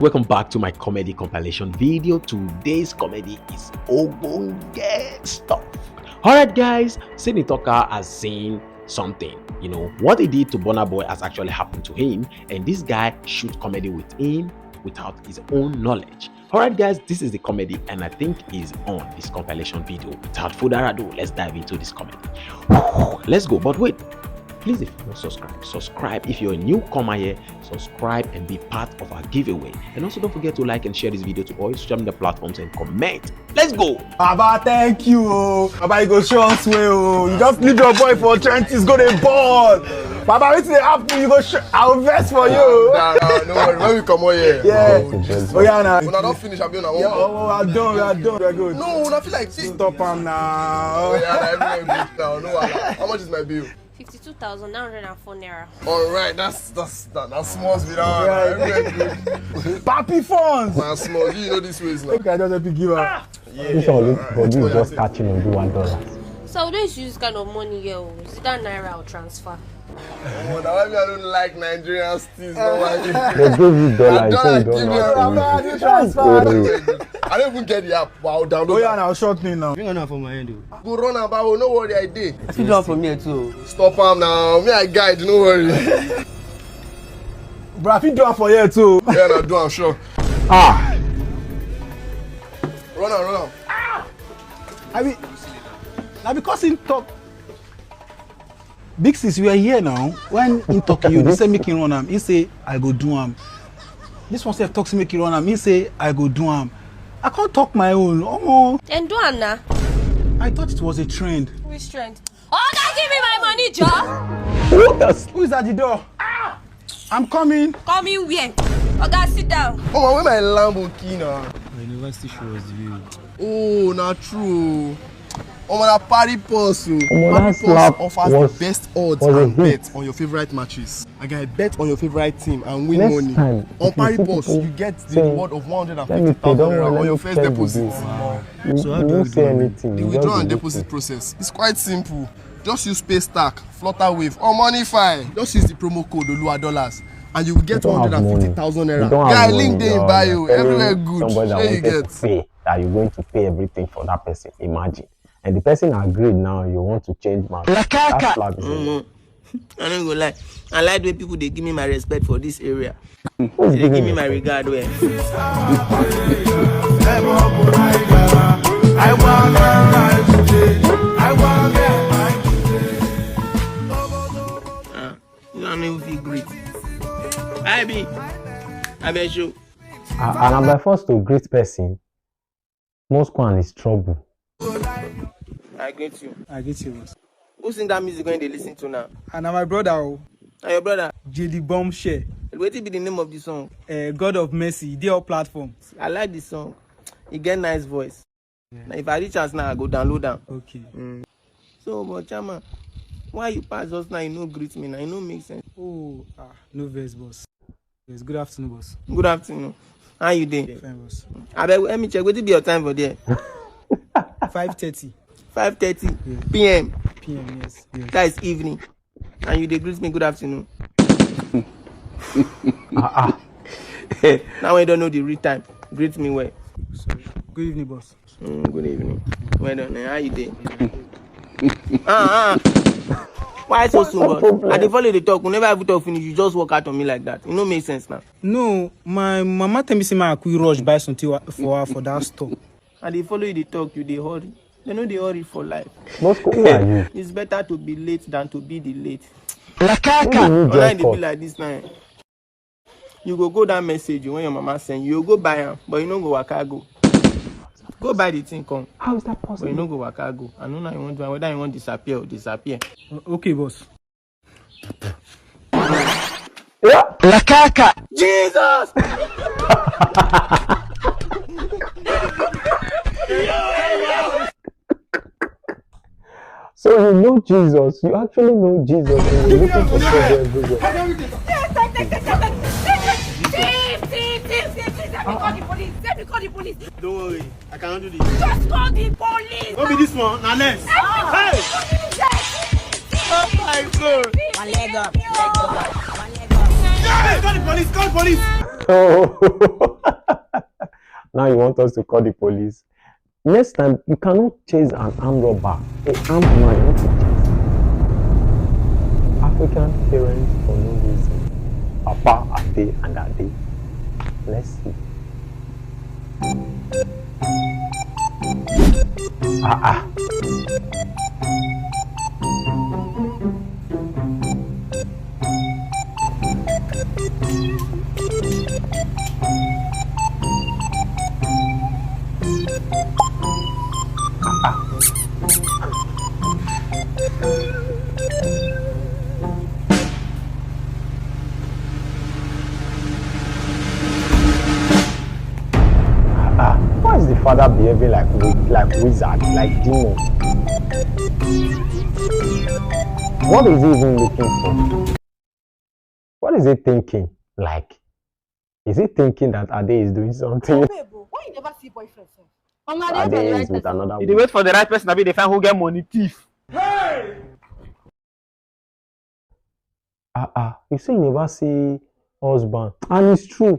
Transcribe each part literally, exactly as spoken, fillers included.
Welcome back to my comedy compilation video. Today's comedy is ogbonge stuff. Alright guys, Sydney Tucker has seen something. You know, what he did to Burna Boy has actually happened to him, and this guy shoot comedy with him without his own knowledge. Alright guys, this is the comedy and I think is on this compilation video. Without further ado, let's dive into this comedy. Let's go, but wait, please, if you don't subscribe, subscribe. If you're a newcomer here, subscribe and be part of our giveaway. And also don't forget to like and share this video to all social media platforms and comment. Let's go. Baba, thank you. Oh. Baba, you go show us way. Oh. You just leave your boy for trenches, go the ball. Baba, wetin dey happen? You go show. I'll vex for you. Nah, nah, no worry. When we come on here. Yeah. Oh, yeah, now. When I don't finish, I'm doing. Yeah, oh, oh, I done, I done, we're good. No, I feel like this. Stop am now. Oh, yeah, nah, everywhere good now. No, how much is my bill? Fifty-two thousand nine hundred and four naira. All right, that's that's that, that's small. Be down. Right. Papi funds. That's small. You know this ways now. Okay, I just have to give up. Yeah. This one look for you just catching on do one dollar. So we don't use this kind of money here. Oh. Is it that naira or transfer? Oh, that why me I don't like Nigerian steez. No, why? They give you dollar. Dollar give me. I don't even get the app. Wow, download. Oh yeah, now short me now. You know for my end. Go run am, bawo, no worry, I dey. If you do am for me too. Stop am now. Me, I guide, no worry. Bro, if you do am for here too. Yeah, na do am, sure. Ah. Run am, run am. I mean, na because him talk. Big sis, we are here now. When him talk you, they say make him run am. He say, "I go do am." This one sef talk say make him run am. He say, "I go do am." I can't talk my own. Omo. Then do am na. I thought it was a trend. Which trend? Oga, give me my money, Joe. Who is at the door? Ah! I'm coming. Coming where? Oga, sit down. Oh, where my Lambo key now? My university show was due. Oh, not true. Oh, man, Paris Post. Oh. Paris Post offers the best odds and bet on your favorite matches. Like, I bet on your favorite team and win money. On Paris Post, you get the reward of one hundred and fifty thousand naira on your first deposit. So how do I do anything? The withdrawal and deposit process is quite simple. Just use Paystack, Flutterwave, or Moneyfy. Just use the promo code Oluwa Dollars, and you will get one hundred and fifty thousand naira. Guy, link dey buy you everywhere good. Somebody that wanted to pay, that you're going to pay everything for that person. Imagine. And the person agreed now, you want to change man. That's slap. Mm-hmm. I don't go lie. I like the way people they give me my respect for this area. They give me my regard well. Ah, you don't even feel great. I be, I bet you. And I'm by force to greet person. Moscow and his trouble. I greet you. I greet you, boss. Who sing that music when they listen to now? And na my brother, oh. Na your brother? J D Bombshell. Wetin be the name of the song? Uh, God of Mercy, e dey all platforms. I like the song. You get nice voice. Yeah. Now, if I reach house now, I go download am. Okay. Mm. So, but Chama, why you pass us now? You no greet me now. You no make sense. Oh, ah, no vex, boss. Yes, good afternoon, boss. Good afternoon. How you dey? Fine, boss. Abeg, let me check. Wetin be your time for there? Five thirty. Five thirty p m. P M, yes, yes. That is evening. And you dey greet me good afternoon. Ah, ah. Now when you don't know the real time, greet me well. Sorry. Good evening, boss. Mm, good evening. Well done, eh? How you dey? Ah, ah. Why so soon, boss? I dey follow the talk. We never even talk finish. You just walk out on me like that. It no make sense now. No, my mama tell me say make I quick rush buy something wa-, for her for that store. I dey follow you dey talk, you dey hurry. They no dey hurry for life. Moscow, who are you? It's better to be late than to be the late. Lakaka. Online dey be like this now. You go go that message when your mama send you, you go buy am, but you no go waka go. Go buy the thing come. How is that possible? But you no go waka go. I no know you want to, whether you want disappear or disappear. O-, okay, boss. Yeah. Lakaka. Jesus! So you know Jesus. You actually know Jesus. And you're looking for trouble everywhere. Yes, I take, take, take, take, take. Thief, thief, thief, thief, thief. Let me call the police. Let me call the police. Don't worry. I cannot do this. Just call the police. Don't be this one. Now next. Hey! Hey! Oh my God. One leg up. Leg up. One leg up. Hey, call the police. Call the police. Oh, now you want us to call the police? Next time, you cannot chase an armed robber. A armed man, you want to chase. African parents for no reason. Papa, Ade, and Ade. Let's see. Ah, ah. Ah, why is the father behaving like wi- like wizard, like demon? What is he even looking for? What is he thinking? Like, is he thinking that Ade is doing something? Babe, oh, why you never see boyfriend sef? Omo, Ade is with another woman. You dey wait for the right person, abi dey find who get money thief. Ah, ah, you say you never see husband, and it's true.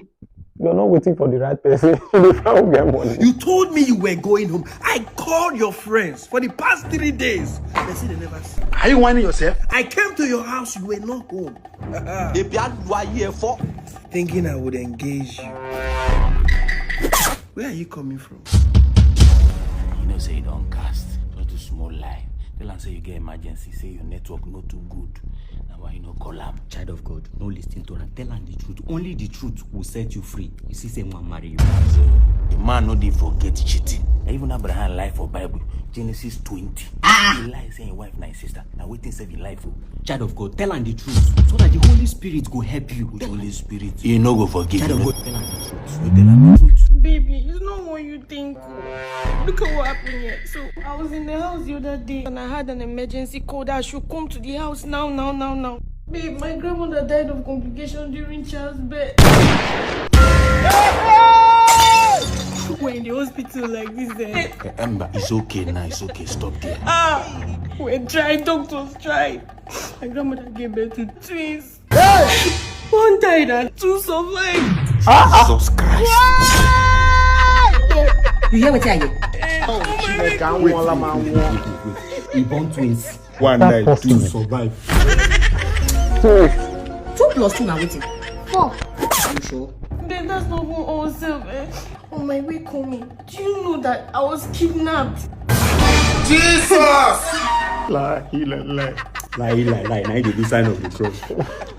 You're not waiting for the right person. You dey find who get money. You told me you were going home. I called your friends for the past three days. They say they never see. Are you whining yourself? I came to your house, you were not home. Ebi alu ayé ẹ fọ́. Thinking I would engage you. Where are you coming from? You know say you don cast. Just do small lie. Tell am say you get emergency, say your network no too good. Na why you no call am. Child of God, no listen to am. Tell am the truth. Only the truth will set you free. You see say one marry you. So, the man no dey forget cheating. Na even Abraham lie for Bible, Genesis twenty. Ah! He lie say him wife na him sister. Na wetin save him life o. Child of God, tell am the truth so that the Holy Spirit go help you. With Holy Spirit, he no go forgive you. Child of God, tell am the truth. No tell am the truth. Baby, it's not what you think. Look at what happened here. So I was in the house the other day and I had an emergency call that I should come to the house now, now, now, now. Babe, my grandmother died of complications during childbirth. We're in the hospital like this, eh? Eh, Ember, it's okay now, it's okay. Stop there. Ah, we tried, doctors tried. My grandmother gave birth to twins. One died and two survived. Jesus Christ. You hear wetin I hear? Eh, oh my God. Wait, wait, wait, wait, wait. He born twins. One died, two survive. Two. Two plus two na wetin? Four. You sure? Babe, that's not even all self, eh? On my way coming, do you know that I was kidnapped? Jesus! Lie, he lie, lie. Lie, lie, lie. Now you do sign of the cross.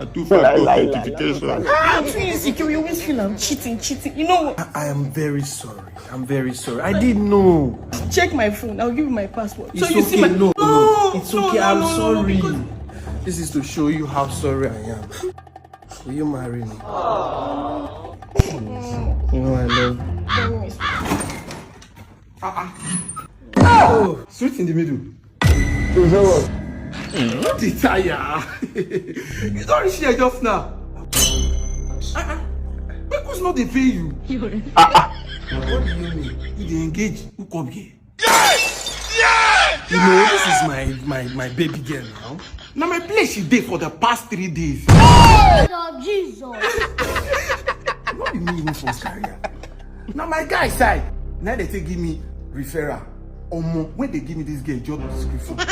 I do for identification. Ah, too insecure. You always feel I'm cheating, cheating. You know what? I, I am very sorry. I'm very sorry. I didn't know. Check my phone. I'll give you my password. It's okay. No, no, no, it's okay. I'm sorry. This is to show you how sorry I am. Will you marry me? You know I love you. Oh, sweet in the middle. Is that what? What the tire? You don't reach here just now. Uh-uh. Because not they pay you. What do you mean? You dey engage hook up here. You know, this is my, my, my baby girl now. Now my place she dey for the past three days. Lord Jesus. Not be me even for carry her. Now my guy side, now they take give me referral. Omo, when they give me this girl job description. No,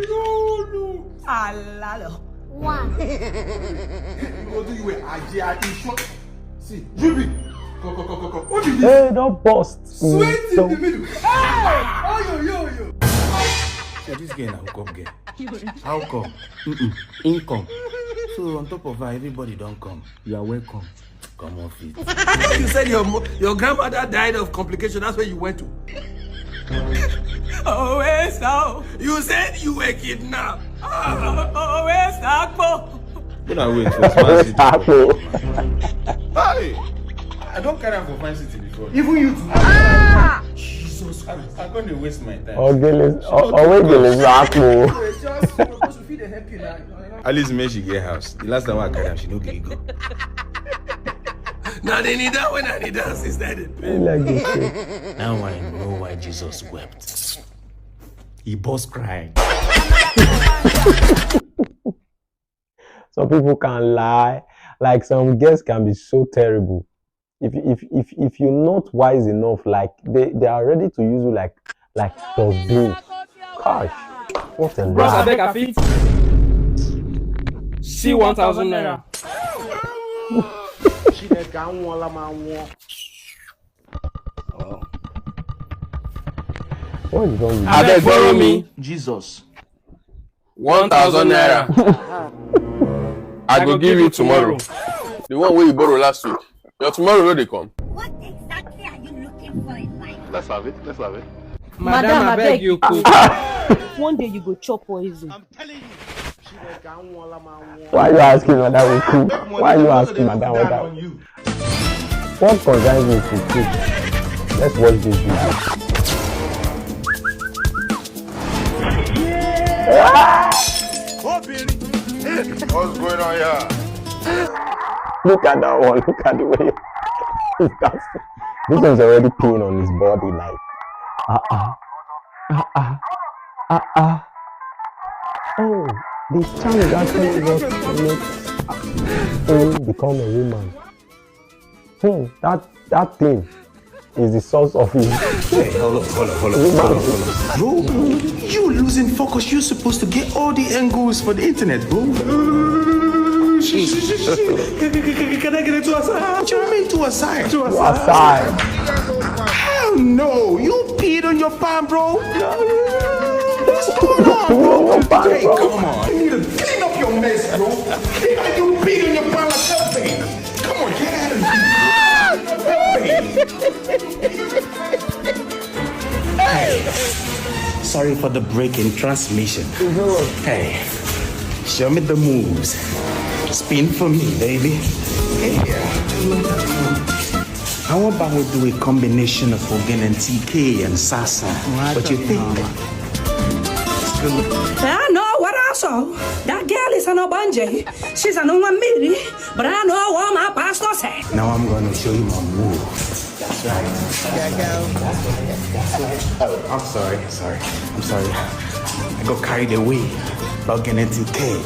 no, no. Alalo. One. Go do you a Ajay, you sure? See, you be. Go, go, go, go, go. What is this? Hey, don't bust. Sweat in the middle. Hey! Oh, yo, yo, yo. So this girl na hook up girl. How come? Mm-mm. Income. So on top of her, everybody don't come. You are welcome. Come off it. You said your mo- your grandmother died of complication. That's where you went to. Oh, where's now? You said you were kidnapped. Oh, where's Akpo? Una wait for Man City. Akpo. Hey, I don't carry am for Man City before. Even you too. Jesus Christ. I, I gonna waste my time. Ogele, o- Ogele Akpo. Just because we fit dey help you now. At least make she get house. The last time I carry am, she no gree go. Now they need that when I need that since that day. Like this. Now I know why Jesus wept. He burst crying. Some people can lie. Like, some girls can be so terrible. If you if if if you're not wise enough, like, they they are ready to use you like like dustbin. Gosh, what a Bros, lie. Abeg, I fit see one thousand naira. Chineke anwụọla m anwụọ. What is wrong with you? Abeg, borrow me Jesus. one thousand naira. I go give you tomorrow. The one wey you borrow last week. Your tomorrow no dey come. What exactly are you looking for in life? Let's have it. Let's have it. Madam, abeg, you cook. One day you go chop poison. Chineke anwụọla m anwụọ. Why are you asking madam we cook? Why are you asking madam what that? What concerns me to cook? Let's watch this video. What's going on here? Look at that one. Look at the way. This one's already peeing on his body. Like, uh uh, uh uh, uh uh. Oh, the child is actually what makes him become a woman. Hmm, that that thing is the source of his. Hey, hold up, hold up, hold up, hold up, hold up. Bro, you losing focus. You're supposed to get all the angles for the internet, bro. Can I get it to a side? What you mean to a side? To a Aside. Hell no! You peed on your palm, bro. What's going on, bro? Hey, come on. You need to clean up your mess, bro. Clean up your peed on your palm like something. Come on, get out of here. Hey. Sorry for the break in transmission. Hey, show me the moves. Spin for me, baby. Hey, yeah. How about we do a combination of Ogen and T K and Sasa? What you think? I know what I saw. That girl is an Obanje. She's an Umamiri. But I know what my pastor said. Now I'm gonna show you my move. That's right. That's right. That's right. Oh, I'm sorry. Sorry. I'm sorry. I got carried away. About getting T K.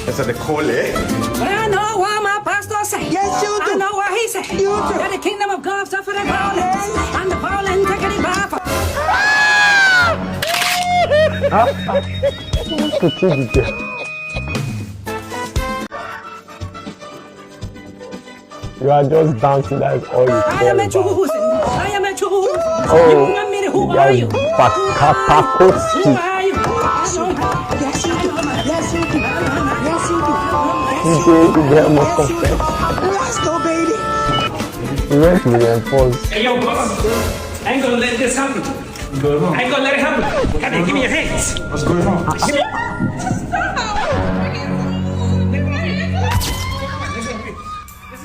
That's what they call it. But I know what my pastor said. Yes, you I do. Know what he said. You do. That the kingdom of God suffered a violence, and the violent take it by force. What to teach the girl? You are just dancing, that is all you I am a care about. chosen. I am a chosen. Oh, You want me to, who are you? Bakatakoski. Who are you? I don't know. Yes, you do. Yes, you do. Yes, you do. Yes, you do. People, they must confess. Let's go, baby. He went to reinforce. Hey, yo, boss. I ain't gonna let this happen. I ain't gonna let it happen. Come here, give me your hands. What's going on?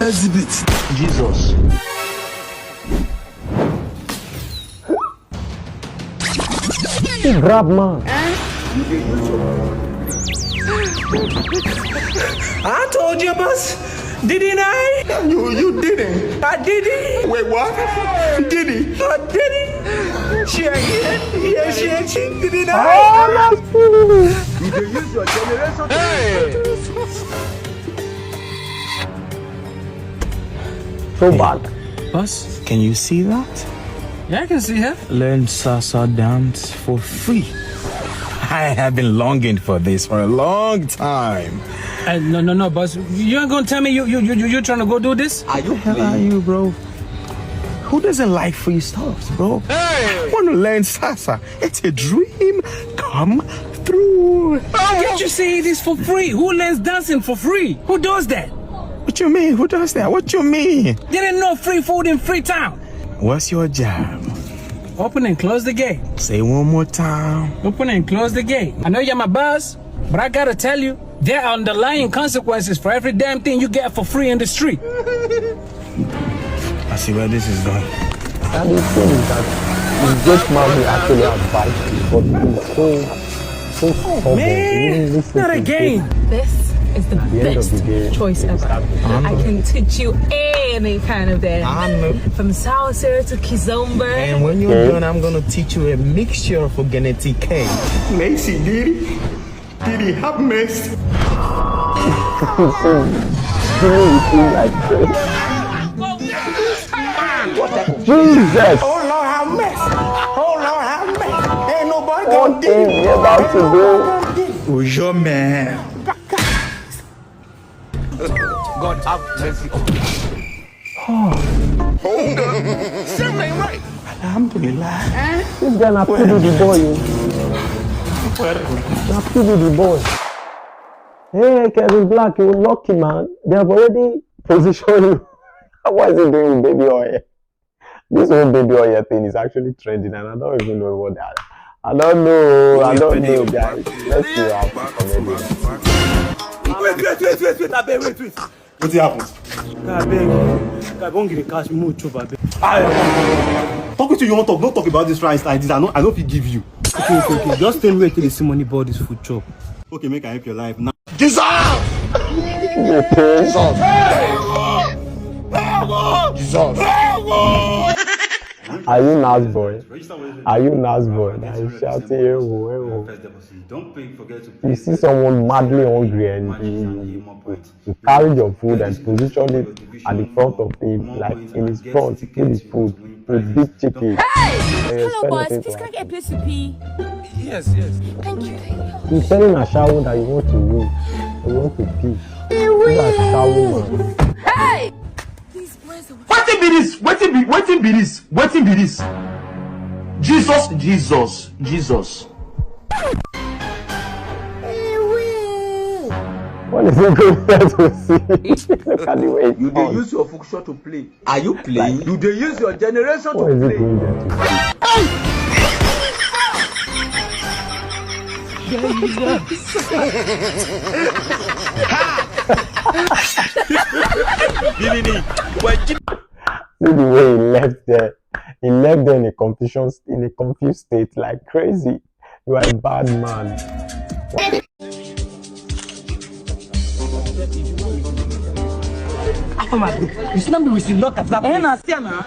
Exhibit. Jesus. He grab man. I told you, boss. Didn't I? You you didn't. I did it. Wait, what? Did he? I did it. She ain't here. Yeah, she ain't. She didn't I? Oh, that's true. You dey use your generation. So bad. Boss, can you see that? Yeah, I can see her. Learn salsa dance for free. I have been longing for this for a long time. Uh, no, no, no, boss. You ain't gonna tell me you you you you you trying to go do this? Are you Where are you, bro? Who doesn't like free stuff, bro? Hey! I want to learn salsa. It's a dream come true. Can't you see this for free? Who learns dancing for free? Who does that? What you mean? Who does that? What you mean? There ain't no free food in Freetown. What's your job? Open and close the gate. Say one more time. Open and close the gate. I know you're my boss, but I gotta tell you, there are underlying consequences for every damn thing you get for free in the street. I see where this is going. And the thing is that the great man will actually advise you, but he's so so stubborn. He won't listen Not to again. This is the At the end of best the day, choice it will ever. start with I can teach you any kind of dance. From salsa to kizomba. And when you're done, I'm gonna teach you a mixture of Ogeneti K. Macy, did he? Did he have mess? Dealing with him like crazy. Jesus! Oh Lord, have mercy. Oh Lord, have mercy. Ain't nobody gonna do it. What is he about to do? Ojo, man. God have mercy on us. Something ain't right. Alhamdulillah. This guy na P D the boy. Oh. Na P D the boy. Hey, Kevin Black, you lucky, man. They have already positioned you. What is he doing with baby oil? This whole baby oil thing is actually trending, and I don't even know what that. I don't know. I don't know, guys. Let's see how comedy. Wait, wait, wait, wait, wait, abeg, wait, wait. Wetin happen? Abeg, I wan get cash, make we chop, abeg. Ah, talk wetin you wan talk. No talk about this rice like this. I no, I no fit give you. Okay, okay, okay. Just tell me wetin dey see money board this food chop. Okay, make I help your life now. Jesus! Jesus! Jesus! Are you nice boy? Are you nice boy? Na you shouting, "Ewo, ewo." You see someone madly hungry and you, you, you, you carry your food and position it at the front of him, like in his front, give his food with big chicken. Hey! Hello, boss. Please, can I get a place to pee? Yes, yes. Thank you, thank you. You're telling Ashawo that you want to win, you want to pee. You Ashawo man. Hey! Please, where's the Wetin be this? Wetin be, wetin be this? Wetin be this? Jesus, Jesus, Jesus. What is he going there to see? Look at the way he turns. You dey use your function to play. Are you playing? Like, you dey use your generation to play. What is he going there to see? See the way he left there. He left there in a confusion, in a confused state, like crazy. You are a bad man. How far, my bro? You see, now me, we see, not that. Eh, na, see, na.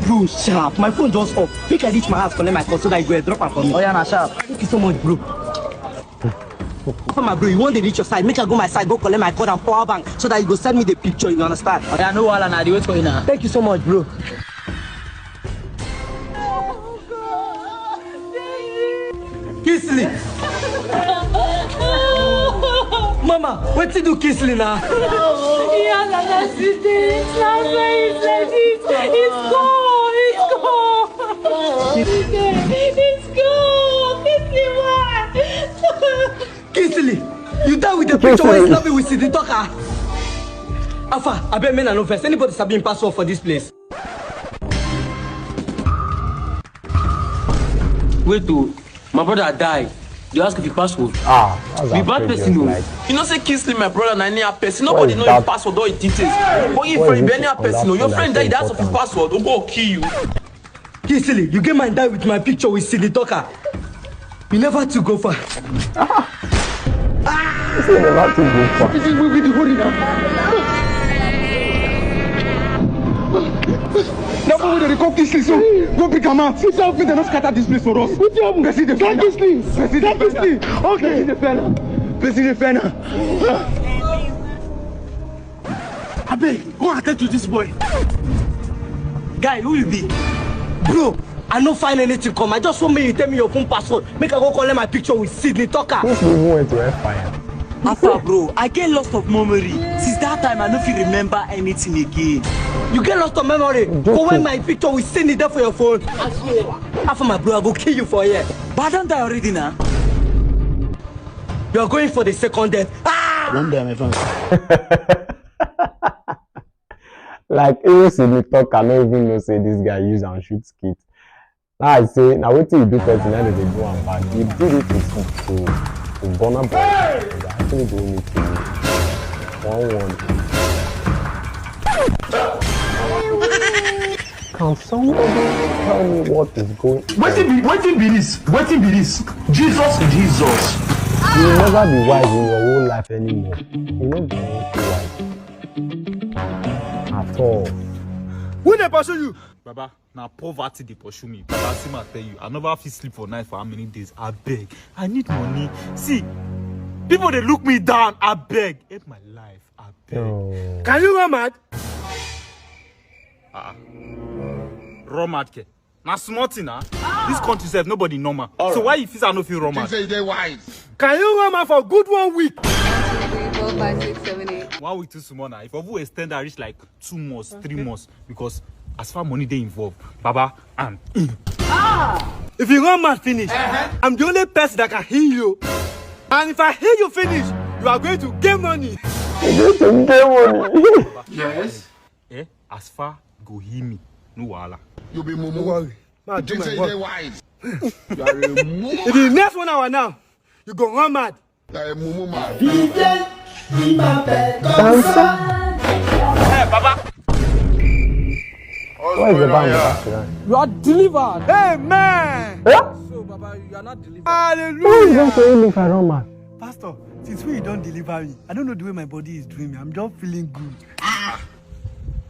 Bro, sharp. My phone just off. Make I reach my house, collect my call so that you go drop am for me. Oh, yeah, na sharp. Thank you so much, bro. How far, my bro? You want to reach your side? Make I go my side, go collect my call and power bank so that you go send me the picture. You understand? Oh, yeah, no wahala, na dey wait for you now. Thank you so much, bro. Kingsley! Mama, wetin do Kingsley na? He has an accident. That's why he's like this. He's gone. He's gone. He's gone. Kingsley, why? Kingsley, you die with the picture wey you love me with Sidi Talker. Alpha, abeg, make una no vex. Anybody sabi him password for this place? Wait o, my brother die. You ask if he password. Ah, that's outrageous. Be bad person o. Like, you know say Kingsley, my brother, na anyhow person. Nobody know him password or him details. But if you be anyhow person o, your friend die, you dey ask of him password, go kill you. Kingsley, you get mind die with my picture with Sidi Talker. You never too go far. He say never too go far. This is we with the holy now. Now we dey call Kingsley, so go pick am out. Sit down, make dem no scatter this place for us. Wetin happen? Person dey find am. Kingsley. Person dey find am. Kingsley. Okay. Person dey find am. Person dey find am. Abeg, go attend to this boy. Guy, who you be? Bro, I no find anything come. I just want make you tell me your phone password. Make I go collect my picture with Sydney Tucker. This even went to hellfire. Alpha, bro, I get loss of memory. Since that time, I no fit remember anything again. You get loss of memory for when my picture with Sydney there for your phone? I swear. Alpha, my bro, I go kill you for here. But I don die already now. You are going for the second death. Ah! One day, my friend. Like, even Sydney Tucker no even know say this guy use and shoot skit. Now I say, now wetin you do person, now they do am bad. You did it to, to, to Burna Boy. Hey! They actually do need to one one. Can somebody tell me what is going on? Wetin be, wetin be this? Wetin be this? Jesus, Jesus. You will never be wise in your whole life anymore. You no go be wise at all. Who dey pursue you? Baba, na poverty dey pursue me. Baba, see ma tell you, I never fit sleep for night for how many days? Abeg, I need money. See, People dey look me down, abeg. Help my life, abeg. Can you run mad? Ah, run mad ke? Na small thing na. This country sef, nobody normal. So why you feel say I no fit run mad? Say you dey wise. Can you run mad for good one week? Three, four, five, six, seven, eight. One week too small na. If Ovu extend that reach like two months, three months, because as far money dey involved, Baba, I'm in. If you run mad finish, I'm the only person that can heal you. And if I heal you finish, you are going to get money. You going to get money. Yes. Eh? As far go heal me, no wahala. You be mumu. No worry. Ma, do my work. Wise. You are a mumu. If the next one hour now, you go run mad. You are a mumu man. Hey, Baba. What is the band of that? You are delivered. Amen. Yeah? So, Baba, you are not delivered. Hallelujah. Who is going to heal me if I run mad? Pastor, since when you don deliver me, I don't know the way my body is doing me. I'm just feeling good.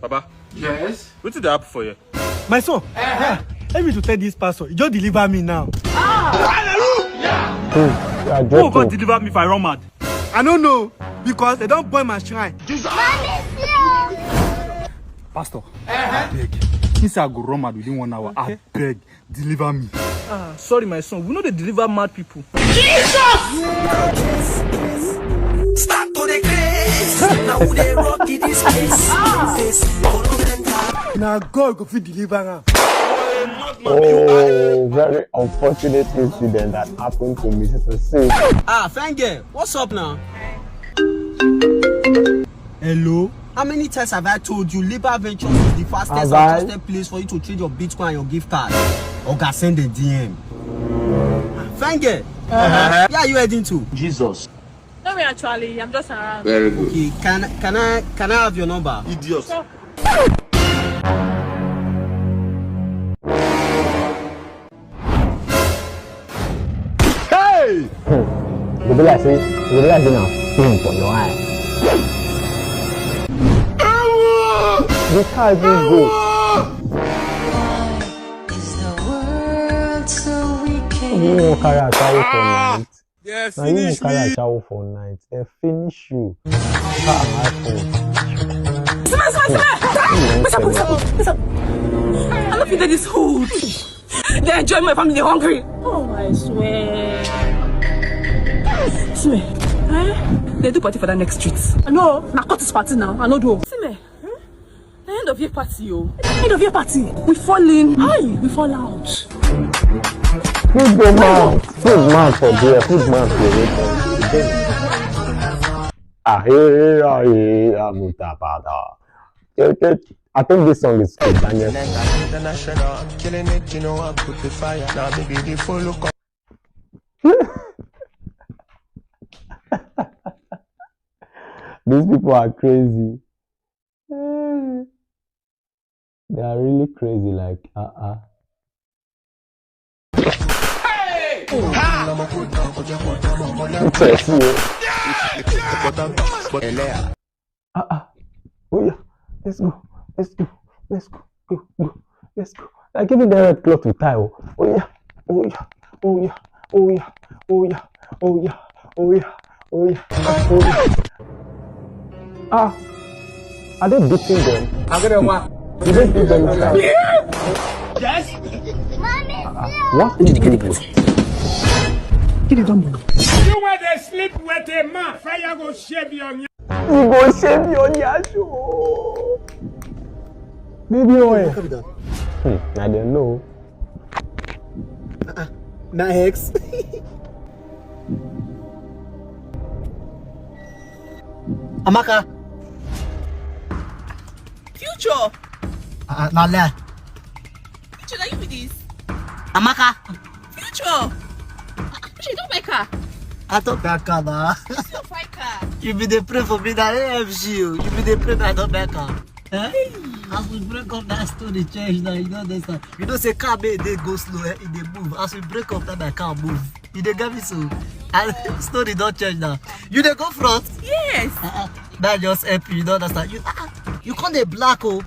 Baba. Yes. Wetin dey happen for here? My son, ah, help me to tell this pastor. He just deliver me now. Hallelujah! Who go deliver me if I run mad? I don't know, because they don't burn my shrine. Jesus! Pastor, abeg. He say I go run mad within one hour. Okay. Abeg, deliver me. Ah, sorry, my son. We no dey deliver mad people. Start to the craze. Now who dey rock in this place? Face, na God go fit deliver am. Oh, very unfortunate incident that happened to Missus Singh. Ah, fine girl, what's up now? Hello? How many times have I told you Liba Ventures is the fastest and trusted place for you to trade your Bitcoin and your gift card? Oga, send a D M. Fine girl. Where are you heading to? Jesus. No, me actually, I'm just around. Very good. Okay, can can I can I have your number? Idiot. Sure. Hey! Hmm. Go be like say, go be like say na film for your eye. The car even go. Is the world so wicked? You wan carry ashawo for night? They finish me. Na you wan carry ashawo for night. They finish you. Car and iPhone. Smell, smell, smell! What's up, what's up, what's up? I don't feel that this hood. They enjoy my family hungry. Oh, I swear. See me. Eh? They do party for that next street. No, na cut this party now. I no do. See me. Hmm? Na end of year party o. End of year party. We fall in. Aye, we fall out. Put the man. Put man for there. Put man for there. Ah, hey, hey, hey, hey, Amutabada. I think this song is good. Daniel. International, I'm killing it, you know I'm good with fire. Now, baby, the full look. These people are crazy. They are really crazy, like, uh-uh. Hey! Ha! Interesting. Yeah! Yeah! Ah, ah. Oh yeah. Let's go. Let's go. Let's go. Go, go. Let's go. I give you the red cloth to tie. Oh. Oh yeah. Oh yeah. Oh yeah. Oh yeah. Oh yeah. Oh yeah. Oh yeah. Oh yeah. Oh yeah. Ah. Are they beating them? I got a one. Did they beat them inside? Yes. What is this? Get it done, boy. You where they sleep with a man, fire go shave your. You go shave your nyash o. Baby oil. Calm down. Hmm, I don't know. Uh-uh. Na ex. Amaka. Future. Uh, na lie. Future, na you be this. Amaka. Future. Future, you don't buy car. I don't buy car now. You still buy car. You be dey pray for me that A M G o. You be dey pray that I don't buy car. Eh? As we break up that story, change now. You don't understand. You know say car may dey go slow, eh? E dey move. As we break up, that my car move. You dey get me so? And story don change now. You dey go front? Yes. Uh-uh. That just help you. You don't understand. You uh-uh. You come dey black o.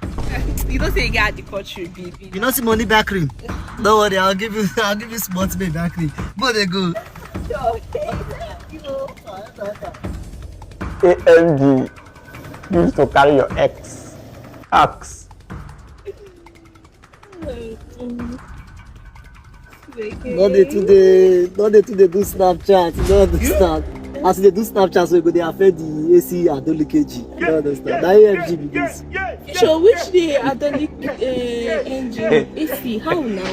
You know say you get the country, baby. You no see money back cream. Don't worry, I'll give you. I'll give you small money back cream. Go dey go. Sure. Thank you. A M G, you used to carry your ex. Axe. No dey too dey, no dey too dey do Snapchat. You no understand. As you dey do Snapchat, so you go dey affect the A C and only K G. You no understand. Na A M G be this. So which day Adolik uh, engine A C? How now?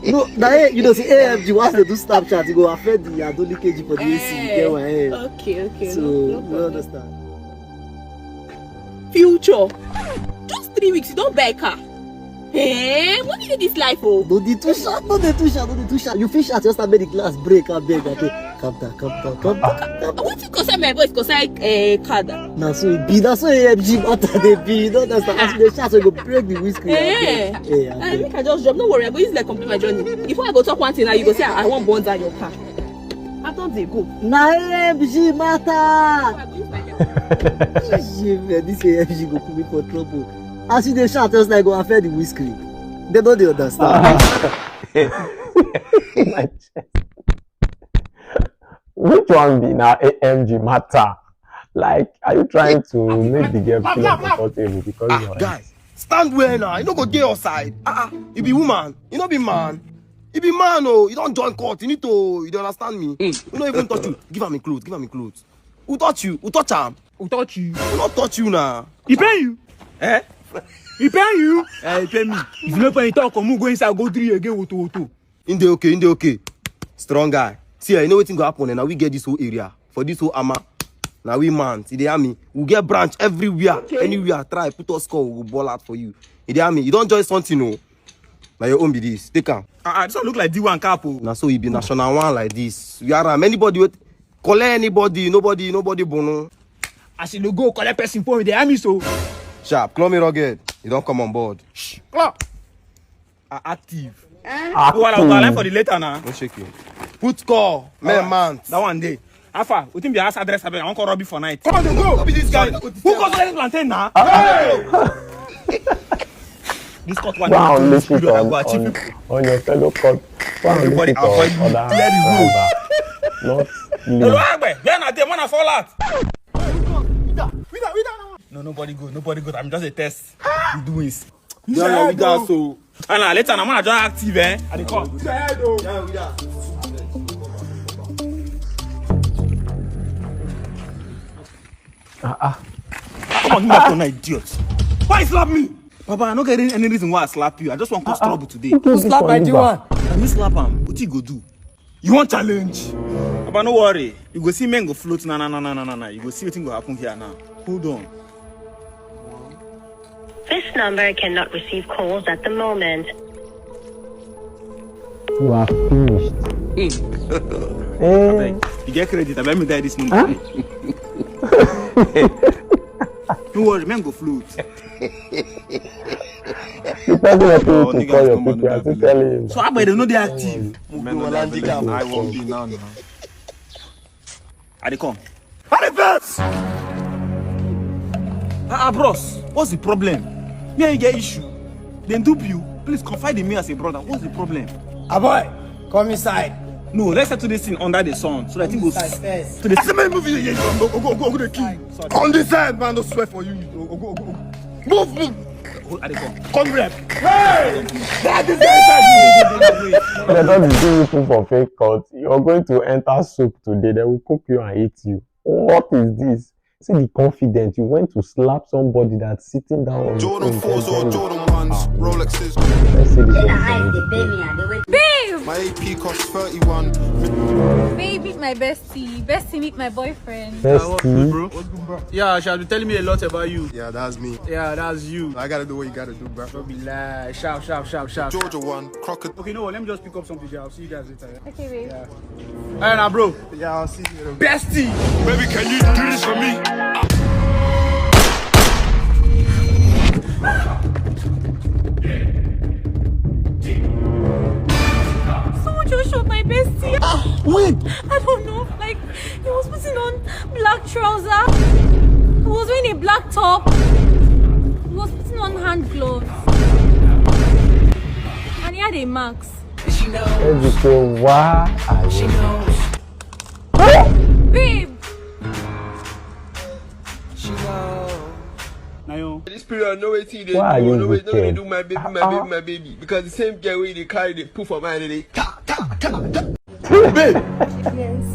No, na you know say A M G once dey do Snapchat, e go affect the Adoli K G for the A C. You get my head. Okay, okay. So no, no you problem. Understand. Future. Just three weeks, you don buy car. Hey, what do you this life oh? No dey too sharp, no dey too sharp, no dey too sharp. You fit shout, just make the glass break, abeg, abeg. Calm down, calm down, calm down, calm down. Wetin concern my voice concern uh, car down? Na so e be, na so A M G matter dey be. You don understand? As you dey shout, so you go break the windscreen. Eh, eh, make I just drop. No worry, I go use like complete my journey. Before I go talk one thing now, you go say I wan burn down your car. I don dey go. Na A M G matter. Shey man, this A M G go put me for trouble. As you dey shout, just like go affect the windscreen. They no dey understand. Which one be na A M G matter? Like, are you trying to make the girl feel uncomfortable because ah, you're guy, stand well now. You no go dey outside. Ah, ah, you be woman. You no be man. You be man oh. You don join court. You need to. You dey understand me? Mm. You no even touch you. Give am a clothes. Give am a clothes. Who touch you? Who touch am? Who touch you? Who not touch you now? He pay you? Eh? He pay you? Eh, he pay me. If you no pay, he talk. Come go inside. Go three again. Woto woto. In the okay, in the okay. Strong guy. See, I know wetin go happen. And now we get this whole area for this whole ama. Now we man, see the army. We get branch everywhere. Okay. Anywhere, try put us call, we go ball out for you. In the army, you don't join something, no. Now your own be this. Take am. Ah, ah, this one look like D one cap. Oh. Now so you be national one like this. We are um, anybody with collect anybody, nobody, nobody bono. As you go collect person phone, the army so. Sharp, call me rugged. You don't come on board. Shh, clock. Are active. Eh? Go on, go on for the later now. No shake you. Put call, man, man. That one day. How far? Wetin be house address? I wan call Robbie for night. Come on, go. Be this guy. Who cause all this plantain now? This cut one. Wow, listen on, on, on your fellow cut. Wow, everybody avoid me. Clear the road. Not me. Hello, Agbe. Where na dey man fall out? No, nobody go. Nobody go. I'm just a test. You do it. Yeah, yeah, we got so. And now later, I'm gonna join active, eh? I dey come. Yeah, we got. Ah, ah. Come on, you not gonna idiot. Why you slap me? Papa, I no get any, any reason why I slap you. I just want cause trouble today. Who slap my D one? And you slap him. What you go do? You want challenge? Papa, no worry. You go see men go float. Na na na na na na. You go see wetin go happen here now. Hold on. This number cannot receive calls at the moment. You are finished. Eh. Abeg, you get credit. Abeg, me die this number. Huh? No worry, men go float. The person that told you to call your people, I still tell him. So, how about they know they active? Men know they active. I won't be now. Now. I dey come. I dey vex. Ah, ah, bros, what's the problem? Me and you get issue. Dem dupe you. Please confide in me as a brother. What's the problem? Ah, boy, come inside. No, let's settle this thing under the sun so that thing goes. Inside first. To the same movie. Go, go, go, go, go, the king. On this side, man, no swear for you. Go, go, go, go. Move, move. Hold, I dey come. Come here. Hey! That is the They don't do you people for fake court. You're going to enter soup today. They will cook you and eat you. What is this? See the confidence. You went to slap somebody that's sitting down on Jordan fours or Jordan ones, Rolexes. Let's see this one. Babe! My A P costs thirty-one. Babe, meet my bestie. Bestie, meet my boyfriend. Bestie. Yeah, she has been telling me a lot about you. Yeah, that's me. Yeah, that's you. I gotta do what you gotta do, bro. Don't be lie. Sharp, sharp, sharp, sharp. Georgia one, Crockett. Okay, no, let me just pick up something there. I'll see you guys later. Yeah? Okay, babe. Yeah. Hey, now, bro. Yeah, I'll see you. Bestie. Baby, can you do this for me? Someone just shot my bestie. Ah, when? I don't know. Like, he was putting on black trouser. He was wearing a black top. He was putting on hand gloves. And he had a mask. Everything, why are you? Babe! Spirit, no wetin you dey Why are do, you no wait, no dey wicked? Do my baby, my Ah, baby, ah. My baby. Because the same girl wey you dey carry dey put for mind dey ta ta ta ta. Babe, Yes.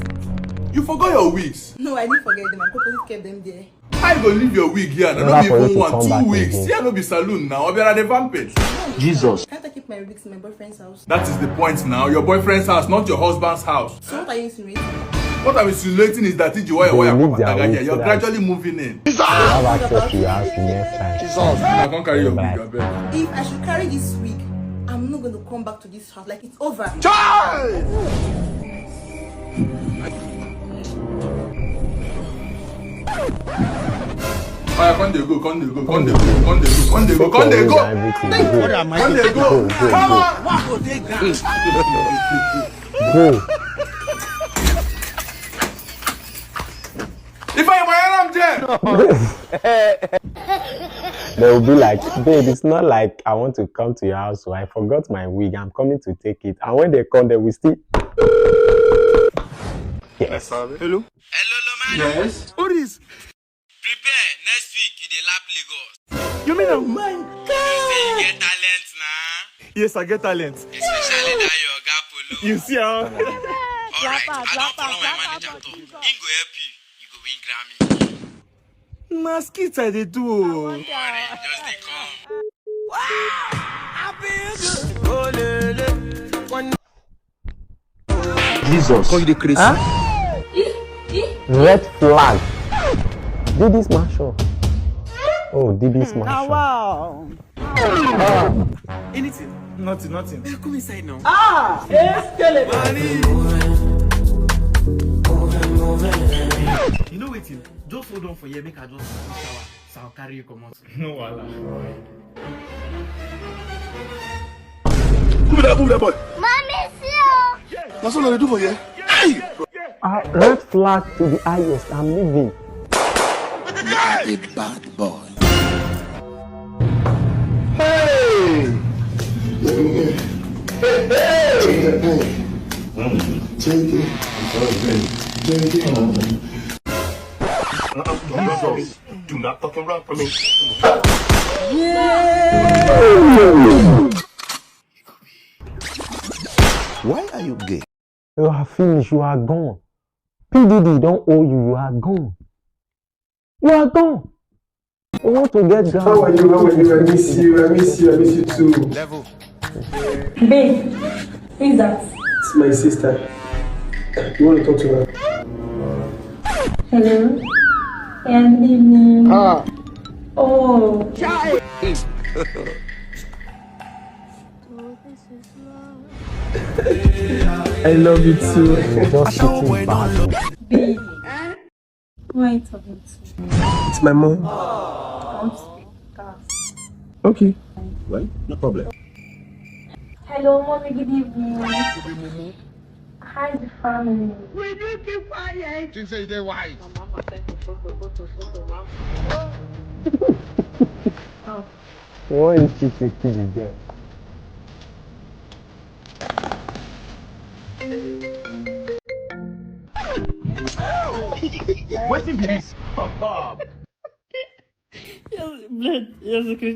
You forgot your wigs. No, I didn't forget them. I purposely kept them there. How you go leave your wig here? No be even one, two weeks. Here no be saloon now. Obiara dey vampet. Jesus. Can't I keep my wigs in my boyfriend's house? That is the point now. Your boyfriend's house, not your husband's house. So what are you insinuating? What I'm insinuating is that Iji wire wire pataga here. You're gradually moving in. They have access to your house next time. Jesus. I can't carry your wig, abeg. If I should carry this wig, I'm not going to come back to this house. Like, it's over. Child! Oya, come dey go, come dey go, come dey go, come dey go, come dey go, come dey go. Everything. Come dey go. Go, go, go. Come on. What go dey ground? Go. If I am there. They will be like, "Babe, it's not like I want to come to your house, so I forgot my wig. I'm coming to take it." And when they come, they will still. Yes. Hello? Hello, Lomani. Yes? Who is? Prepare. Next week, you dey lap Lagos. You mean a man? You say you get talent, na? Yes, I get talent. Especially that your oga Polo. You see how? All right, I don follow my manager talk. Him go help you. You go win Grammy. Na skit I dey do o. Don't worry, just dey come. Jesus. Come, you dey crazy. Red flag. Diddy's mansion. Oh, Diddy's mansion. Anything? Nothing, nothing. Come inside now. Ah! Escalator. You know wetin? Just hold on for here, make I just shower. So I'll carry you come out. No wahala. Move that, move that boy. Mommy, see you. That's what I do for you. Hey! Uh, red flag to the highest. I'm leaving. A bad boy. Hey! Hey! Take it. Take it. Uh-uh, don't do this. Do not fucking run from me. Why are you gay? You are finished. You are gone. P D D don't owe you. You are gone. You are gone. We want to get down. How are you? How are you? I miss you. I miss you. I miss you too. Level. Babe, who is that? It's my sister. You want to talk to her? Hello? Yeah, good evening. Ah. Oh. I love you too. You're just sitting back. Babe. Who are you talking to? It's my mom. I want to speak to her. Okay. Well, no problem. Hello, mommy, good evening. Hi, the family. Will you keep quiet? Think say you dey wise. My mama send me photo, photo, photo, mama. Oh. Why you keep taking the girl? Wetin be this? Yes, blood, yes, okay.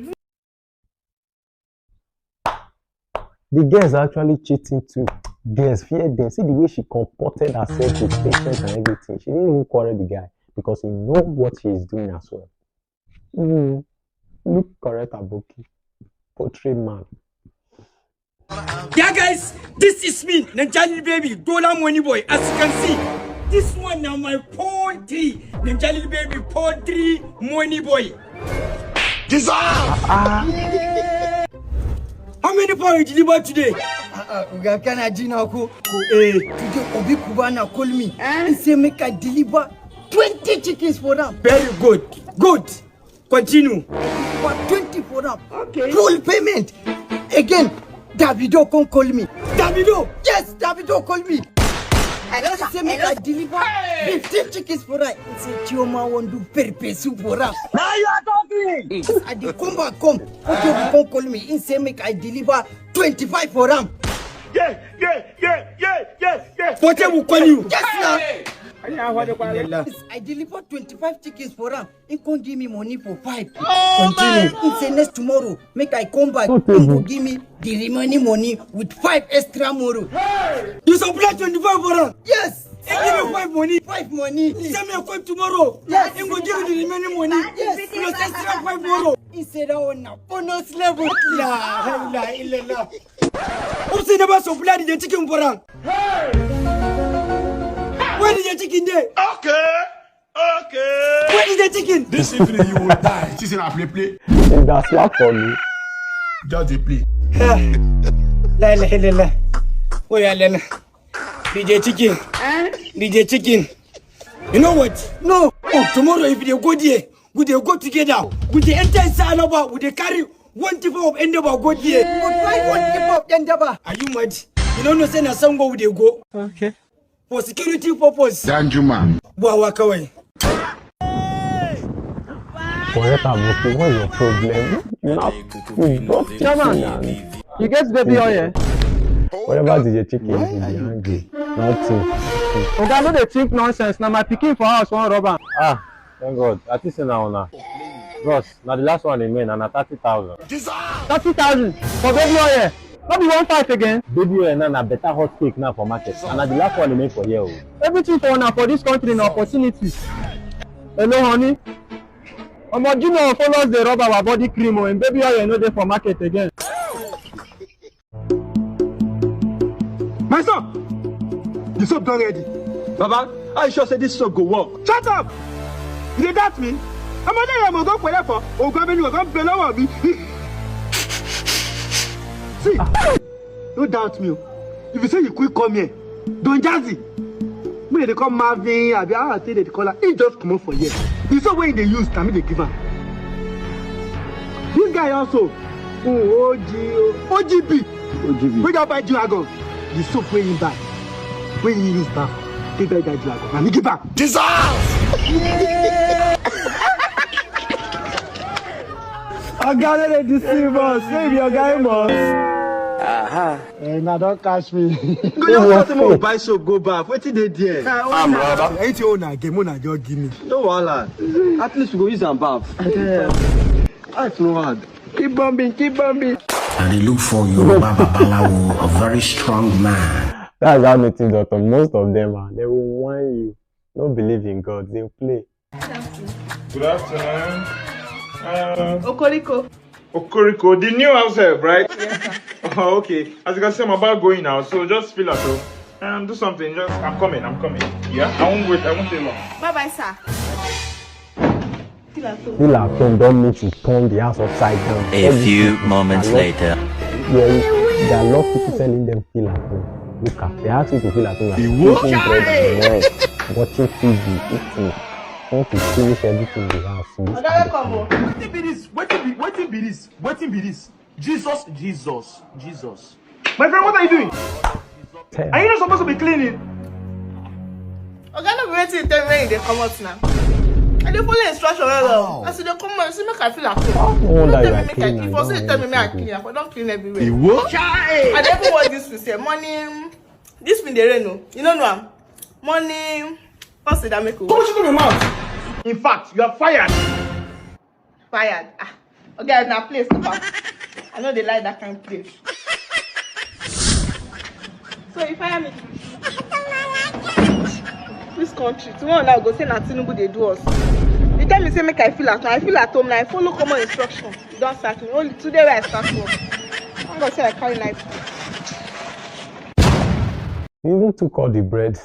The girls are actually cheating too. Girls fear them. See the way she comported herself with patience and everything. She didn't even quarrel the guy because he know what he is doing as well. Mm. Look correct, Aboki. Poultry man. Yeah, guys, this is me, Naija Little Baby, Dollar Money Boy. As you can see, this one now my poultry, Naija Little Baby, Poultry Money Boy. Jesus! How many pound you deliver today? Uh, uh, Oga Kanaji na ko. Eh, today Obi Cubana call me. Eh? He say make I deliver twenty chickens for them. Very good. Good. Continue. For twenty for them. Okay. Full payment. Again, Davido come call me. Davido! Yes, Davido call me. Hello, sir. Say make I deliver fifteen chickens for her. He say Chioma wan do pepper soup for her. Now you are talking. As I dey come back come, Ojobi come call me. He say make I deliver twenty-five for am. Yeah, yeah, yeah, yeah, yeah, yeah. Portable call you. Yes, sir. I deliver twenty-five chickens for am. He come give me money for five. Continue. He say next tomorrow, make I come back. He go give me the remaining money with five extra moro. You supply twenty-five for am? Yes. He give me five money. Five money. He send me a five tomorrow. Yes. He go give me the remaining money. Yes. Plus extra five moro. He say that one na bonus level. La ilaha illallah. Who say never supply the chicken for am? Where the chicken dey? Okay. Okay. Where is the chicken? This evening you will die. She say na play play. If that slap for me. Just dey play. Ah. La ilaha illallah. Oh yeah, Lena. D J Chicken. D J Chicken. You know what? No. Oh, tomorrow if they go there, we dey go together. We dey enter inside Alaba. We dey carry one tipa of Endaba go there. We find one tipa of Endaba. Are you mad? You no know say na Sango we dey go. Okay. For security purpose. Danjuma. Wawa kawai. Forever Muki, what's your problem? Not you brought Chairman, you get baby oil? Whatever D J Chicken is, you dey angry. Nothing. Oga, no dey think nonsense. Na my pikin for house wan rob am. Ah, thank God. I think say na una. Bros, na the last one remain, and na thirty thousand. Thirty thousand for baby oil. No be one five again. Baby oil now na better hot cake now for market. And na the last one remain for here o. Everything for una for this country na opportunity. Hello, honey. Omo, Junior follow us dey rub our body cream o, and baby oil no dey for market again. My son, the soap don ready. Baba, how you sure say this soap go work? Shut up! You dey doubt me? I'm a day I'm go collect for Ogo Avenue, go pay lower me. See, no doubt me o. If you say you quick come here, Don Jazzy, me dey call Marvin, abi how I take dey call am, he just comot for here. The soap wey he dey use, na me dey give am. This guy also, mm, O G, O G B. O G B. Wey just buy G-Wagon. The soap wey he buy, wey he use baff, take buy that G-Wagon. Na me give am. Jesus! Oga no dey deceive us. Say be Oga Amos. Aha. Eh, na don catch me. Go just talk say make we buy soap go baff. Wetin dey there? I'm rubber. Anything una get, una just give me. No wahala. At least we go use am baff. Life no hard. Keep bombing, keep bombing. I dey look for Yoruba Babalawo, a very strong man. That's how meeting doctor. Most of them are. They will warn you. Don't believe in God. They play. Good afternoon. Um, Okoriko. Okoriko, the new house help, right? Yes, sir. Oh, okay. As you can see, I'm about going now, so just feel at home. Um, do something. Just, I'm coming. I'm coming. Yeah, I won't wait. I won't stay long. Bye bye, sir. Feel at home. Feel at home don't mean to turn the house upside down. A few moments later. Yeah, there are a lot of people telling them feel at home. Look at, they ask you to feel at home like eating bread and rice, watching T V, eating. Want to finish everything in the house. Oga, welcome o. Wetin be this? Wetin be, wetin be this? Wetin be this? Jesus, Jesus, Jesus. My friend, what are you doing? Are you not supposed to be cleaning? Oga, no be wetin you tell me when you dey comot now. I dey follow instruction well well. As you dey comot, you say make I feel at home. You no tell me make I clean. If you say you tell me make I clean, I for don clean everywhere. Iwo? I dey even wash this thing sef. Morning. This thing dey rain o. You no know am. Morning. Come sit down, make we. Come shut up your mouth. In fact, you are fired. Fired. Ah, okay, na place to back. I no dey like that kind place. So you fire me? This country, tomorrow now go say na Tinubu dey do us. You tell me say make I feel at home. I feel at home now. I follow common instruction. You don sack me. Only today wey I start work. Thank God say I carry life. He even took all the bread.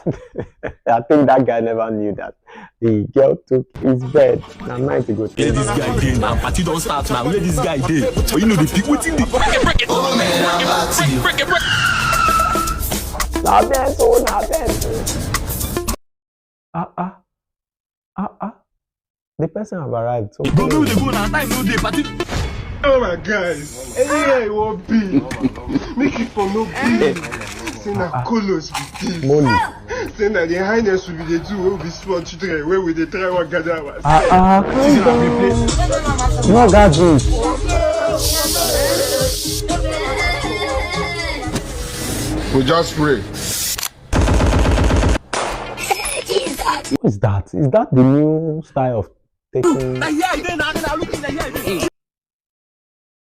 I think that guy never knew that the girl took his bed. Na night he go take. This guy dey now. Party don start now. Where this guy dey? But you know the people wetin dey. Na bed o, na bed o. Ah ah. Ah ah. The person have arrived. So go, make we dey go now. Time no dey. Party. Oh my guys, anywhere you wan be, make it for no be. Say na kolos be this. Money. Say na the highness we be dey do, wey we be small children, wey we dey try wan gather our. Ah ah, calm down. No gather drink. We just pray. Jesus, Who is that? Is that the new style of taking?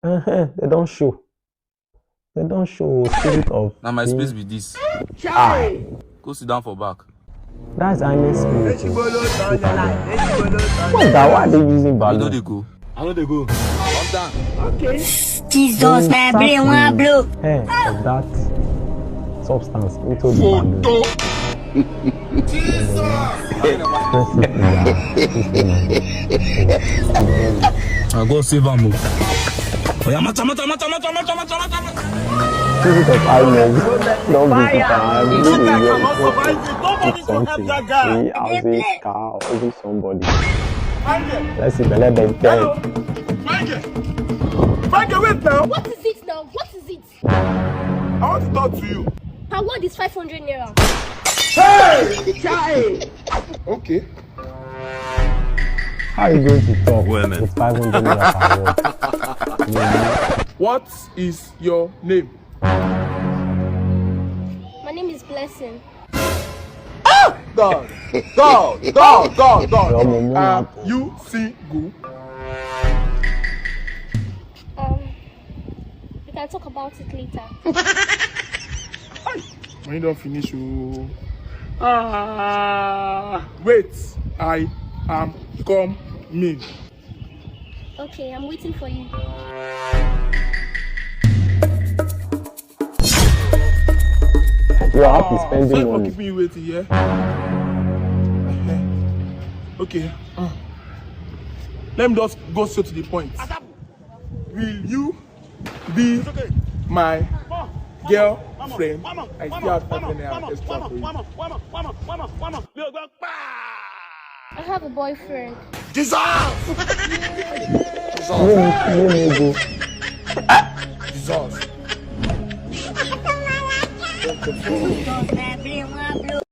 Uh-huh, they don't show. They don't show spirit of. Na my space be this. Ah, Go sit down for back. That's Ines spirit. Look at them. What is that? Why are they using balloon? You know they go. I know they go. Calm down. Jesus, my brain wan blow. Hair of that substance into the balloon. Expressive in their system. I go save am o. Oya, mata, mata, mata, mata, mata, mata, mata. Spirit of Ines. Don't be bitter. I really dey hear people cook something. He has a car, even somebody. Let's see, let them tell. Frankie, wait now. What is it now? What is it? I want to talk to you. Her word is five hundred naira. Okay. How are you going to talk with five hundred naira per word? What is your name? My name is Blessing. God, God, God, God, God. Your mama Are you single? Um, we can talk about it later. When you don't finish, oh. Ah, wait, I am coming. Okay, I'm waiting for you. You are happy spending Sorry for money. Keeping you waiting, yeah? Okay. Let me just go straight to the point. Will you be my girlfriend? I still have five hundred naira extra for you. I have a boyfriend. Jesus! No, no, no, go. Jesus!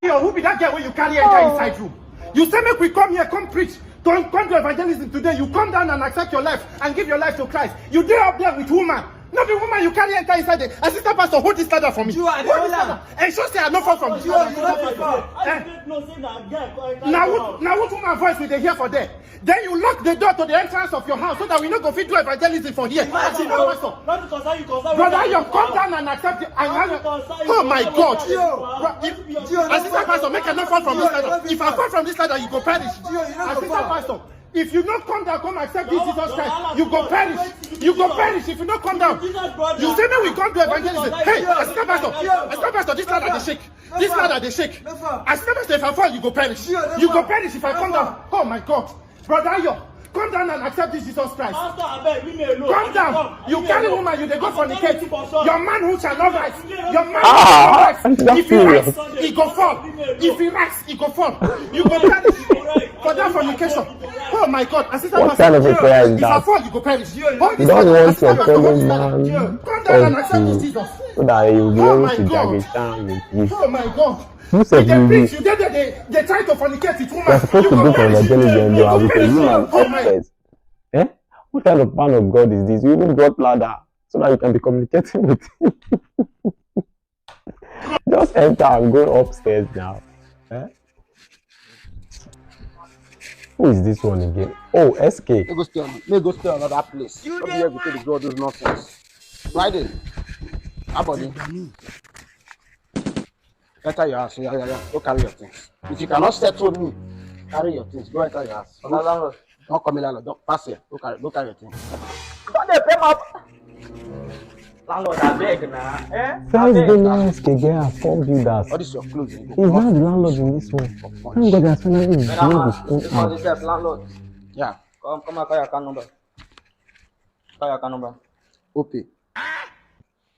Yo, who be that girl wey you carry enter inside room? You say make we come here, come preach, come, come do evangelism today. You come down and accept your life and give your life to Christ. You dey up there with woman. No be woman you carry enter inside there. Assistant pastor, hold this ladder for me. Hold this ladder. Ensure say I no fall from this ladder. Eh? Na which, na which woman voice we dey hear for there? Then you lock the door to the entrance of your house so that we no go fit do evangelism for here. Assistant pastor. Brother, you come down and accept it. And now you, oh my God. Bro, if, Assistant pastor, make I no fall from this ladder. If I fall from this ladder, you go perish. Assistant pastor, if you no come down, come accept this Jesus Christ, you go perish. You go perish if you no come down. You say make we come do evangelism. Hey, Assistant pastor, Assistant pastor, this ladder dey shake. This ladder dey shake. Assistant pastor, if I fall, you go perish. You go perish if I come down. Oh my God. Brother Ayo, come down and accept this Jesus Christ. Come down. You carry woman, you dey go fornicate. Your manhood shall not rise. Your manhood shall not rise. If he rise, he go fall. If he rise, he go fall. You go perish for that fornication. Oh my God. Assistant pastor, if I fall, you go perish. You don't want your fellow man come down and accept this Jesus. So that you will be able to jaggy down with you. Oh my God. You said you dey preach, you dey there, dey try to fornicate with woman. You are supposed to do for evangelism, you are with a woman upstairs. Eh? What kind of man of God is this? You even brought ladder so that you can be communicating with him. Just enter and go upstairs now. Eh? Who is this one again? Oh, S K. May go stay on, may go stay on another place. No be here to take all those nonsense. Friday. Abody. Enter your house. Yeah, yeah, yeah. Go carry your things. If you cannot settle me, carry your things. Go enter your house. Oga landlord. Don't come in, landlord. Don't pass here. Go carry, go carry your things. Don't dey pay my landlord, abeg na. Eh? First day now, S K get her four builders. All this your clothes. You He's now the landlord in this one. Thank God I finally bring this thing out. Landlord. Yeah. Come, come and call your account number. Call your account number. Okay.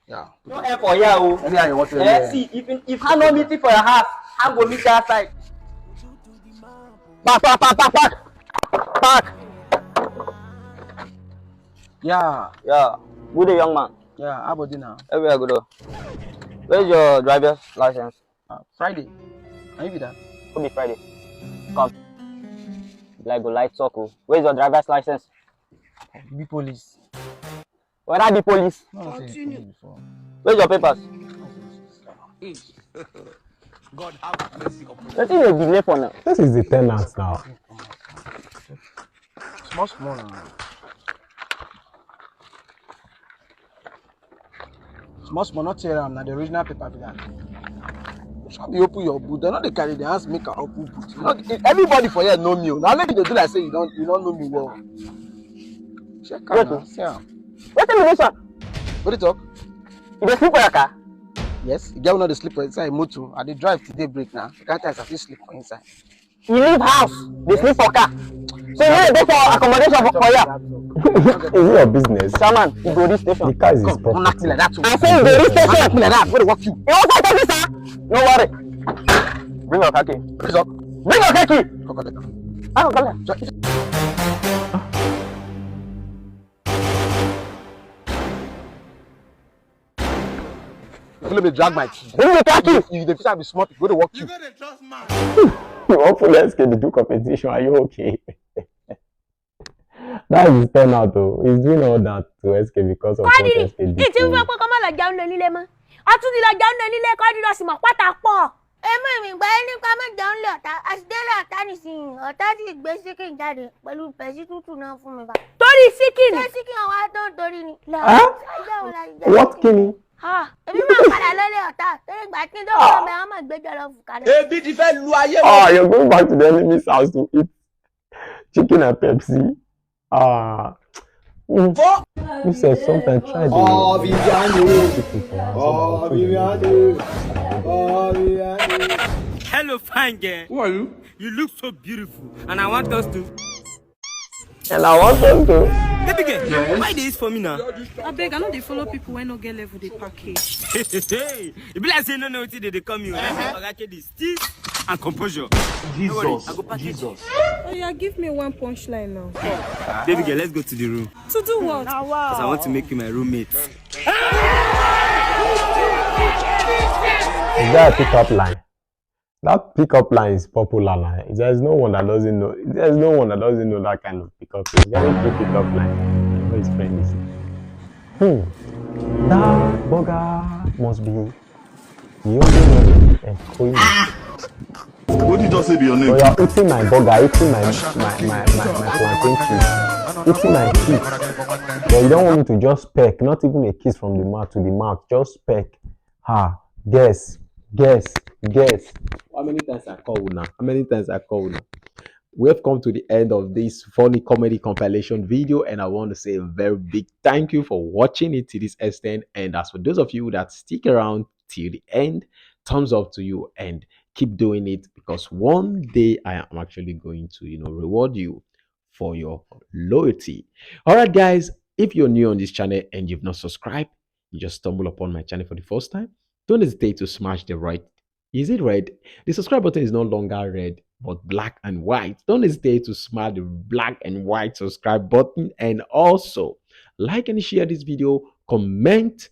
Yeah. No help for here o. Anyhow you want to Eh, see, if if hand no meeting for your house, hand go meet that side. Back, back, back, back, back, back. Yeah. Yeah, good day, young man. Yeah. How about dinner? Everywhere good o. Where's your driver's license? Uh, Friday. Can you be that? Who be Friday? Come. Like go light talk o. Where's your driver's license? Be police. Whether be police. No, I say police before. Where's your papers? God have mercy upon you. Wetin dey delay for now? This is the tenant now. Small, small now. Small, small, not tear am. Na the original paper be that. Shall be open your boot. Dem no dey carry the hands make I open boot. You know, everybody for here know me o. Na only you dey do like say you don, you don know me well. Check am now. See am. Wetin be this one? What dey talk? You dey sleep for your car? Yes, e get one dey sleep for inside motor. I dey drive till day break now. The kind times I fit sleep for inside. You leave house, dey sleep for car. So you no dey go for accommodation for, for here? Is it your business? Chairman, you go this station. The car is his property. Don't knock me like that. I say you go this station. Don't knock me like that. What dey work you? You wan fight this, sir? No worry. Bring your car key. Please up. Bring your car key. Come collect am. I go collect am. Follow me, drag my key. Bring your car key. You dey fit be smart. Go dey work you. You no dey trust man. You wan follow S K B do competition? Are you okay? That is turn out o. He's doing all that to S K because of what S K did to him. Ìtì ń fẹ́ pé kọ́ má lọ jẹun lé nílé mọ́. Ọtún ti lọ jẹun lé nílé kọ́ ní lọ sí mọ̀ pátá pọ̀. Èmi mi gbà ẹ́ nípa má jẹun lé ọ̀tá. Àṣìdélé ọ̀tá nìsín. Ọ̀tá sì gbé síkìn jáde pẹ̀lú pẹ̀sí tútù náà fún mi bá. Torí síkìn. Ṣé síkìn ọwọ́ á tó ń torí ni? Huh? What kini? Ah, èmi máa padà lọ́lé ọ̀tá. Torí ìgbà tí dókítà mi, àwọn máa gbé jọ lọ fún kalẹ̀. Ebi ti fẹ́ lu ayé wọn. Ah, you're going back to the enemy's house to eat chicken and Pepsi. Ah. Mm. You said something. Try the chicken for us. Hello, fine girl. Who are you? You look so beautiful, and I want us to. And I want us to. Baby girl, why dey eat for me now? Abeg, I no dey follow people wey no get level dey package. Hey, hey, hey. E be like say you no know wetin dey dey come you. Oga K D, steeze and composure. No worry, I go package. Jesus. Oh yeah, give me one punchline now. Baby girl, let's go to the room. To do what? 'Cause I want to make you my roommate. Is that a pickup line? That pickup line is popular now. There is no one that doesn't know. There is no one that doesn't know that kind of pickup line. Very few pickup line. What his friend is. Hmm. That burger must be the only one and Koyi. What did you just say be your name? Oh, you're eating my burger, eating my my my my, my plantain chips, eating my chips. But you don't want me to just peck, not even a kiss from the mouth to the mouth, just peck. Ha, guess, guess, guess. How many times I call una? How many times I call una? We have come to the end of this funny comedy compilation video, and I want to say a very big thank you for watching it to this extent. And as for those of you that stick around till the end, thumbs up to you and keep doing it, because one day I am actually going to, you know, reward you for your loyalty. All right, guys, if you're new on this channel and you've not subscribed, you just stumble upon my channel for the first time, don't hesitate to smash the right, is it red? The subscribe button is no longer red, but black and white. Don't hesitate to smash the black and white subscribe button, and also like and share this video, comment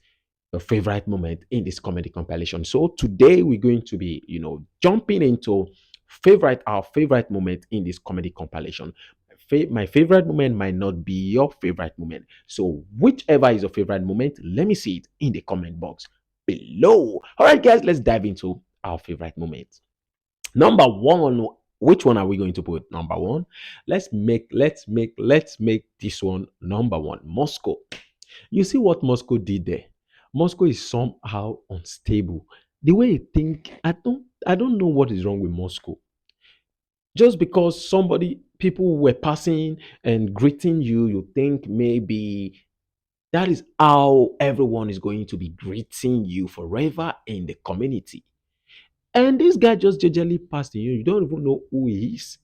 your favorite moment in this comedy compilation. So today we're going to be, you know, jumping into favorite, our favorite moment in this comedy compilation. Fa-, my favorite moment might not be your favorite moment. So whichever is your favorite moment, let me see it in the comment box below. All right, guys, let's dive into our favorite moment. Number one, which one are we going to put number one? Let's make, let's make, let's make this one number one. Moscow. You see what Moscow did there? Moscow is somehow unstable. The way he think, I don't, I don't know what is wrong with Moscow. Just because somebody, people were passing and greeting you, you think maybe that is how everyone is going to be greeting you forever in the community. And this guy just gingerly passed you. You don't even know who he is.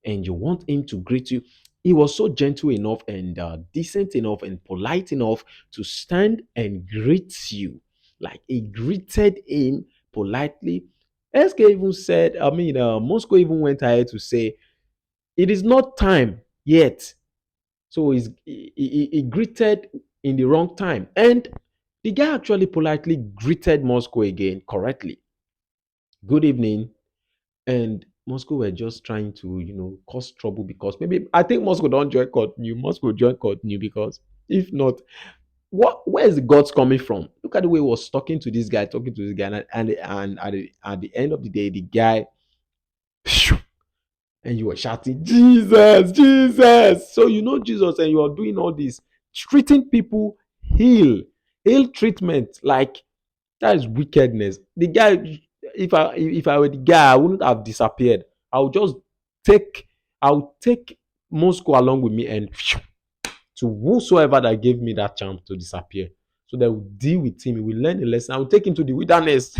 And you want him to greet you. He was so gentle enough and, uh, decent enough and polite enough to stand and greet you. Like, he greeted him politely. S K even said, I mean, uh, Moscow even went ahead to say, "It is not time yet." So he's, he, he, he greeted in the wrong time. And the guy actually politely greeted Moscow again correctly. "Good evening." And Moscow were just trying to, you know, cause trouble because maybe, I think Moscow don't join Courtney. Moscow join Courtney because if not, What, where is the guts coming from? Look at the way he was talking to this guy, talking to this guy, and and, and at, the, at the end of the day, the guy, and you were shouting, "Jesus, Jesus!" So you know Jesus, and you are doing all this, treating people ill, ill treatment. Like, that is wickedness. The guy, if I if I were the guy, I wouldn't have disappeared. I would just take I would take Moscow along with me and to whosoever that gave me that chance to disappear. So that we deal with him. We learn a lesson. I will take him to the wilderness.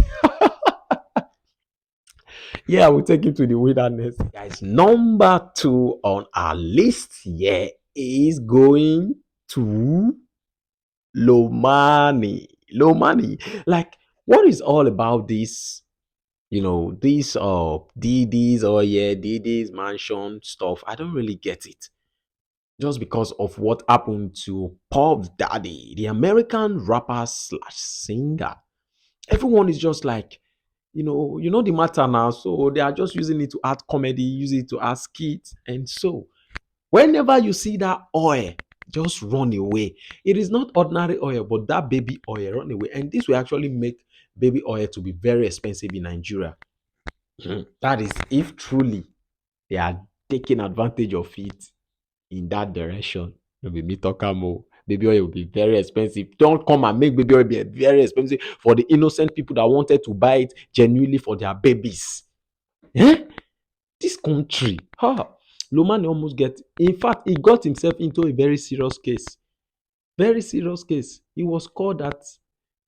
Yeah, I will take him to the wilderness. Guys, number two on our list here is going to Lomani. Lomani. Like, what is all about this? You know, these uh D Ds or, yeah, D Ds mansion stuff. I don't really get it. Just because of what happened to Puff Daddy, the American rapper slash singer. Everyone is just like, you know, you know the matter now. So they are just using it to add comedy, use it to add skit, and so whenever you see that oil, just run away. It is not ordinary oil, but that baby oil, run away. And this will actually make baby oil to be very expensive in Nigeria. That is, if truly they are taking advantage of it in that direction. No be me talk am o. Baby oil will be very expensive. Don't come and make baby oil be very expensive for the innocent people that wanted to buy it genuinely for their babies. Eh? This country, ha! Lomani almost get. In fact, he got himself into a very serious case. Very serious case. He was called that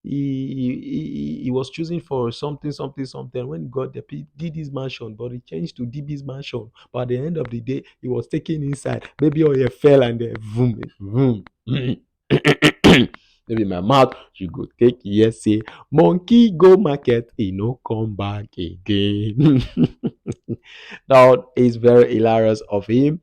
he he, he, he was choosing for something, something, something. When he got the P- D D's mansion, but he changed to D B's mansion. But at the end of the day, he was taken inside. Baby oil fell and then boom, boom. Maybe my mouth, you go take, yes, say, "Monkey go market, he no come back again." That is very hilarious of him.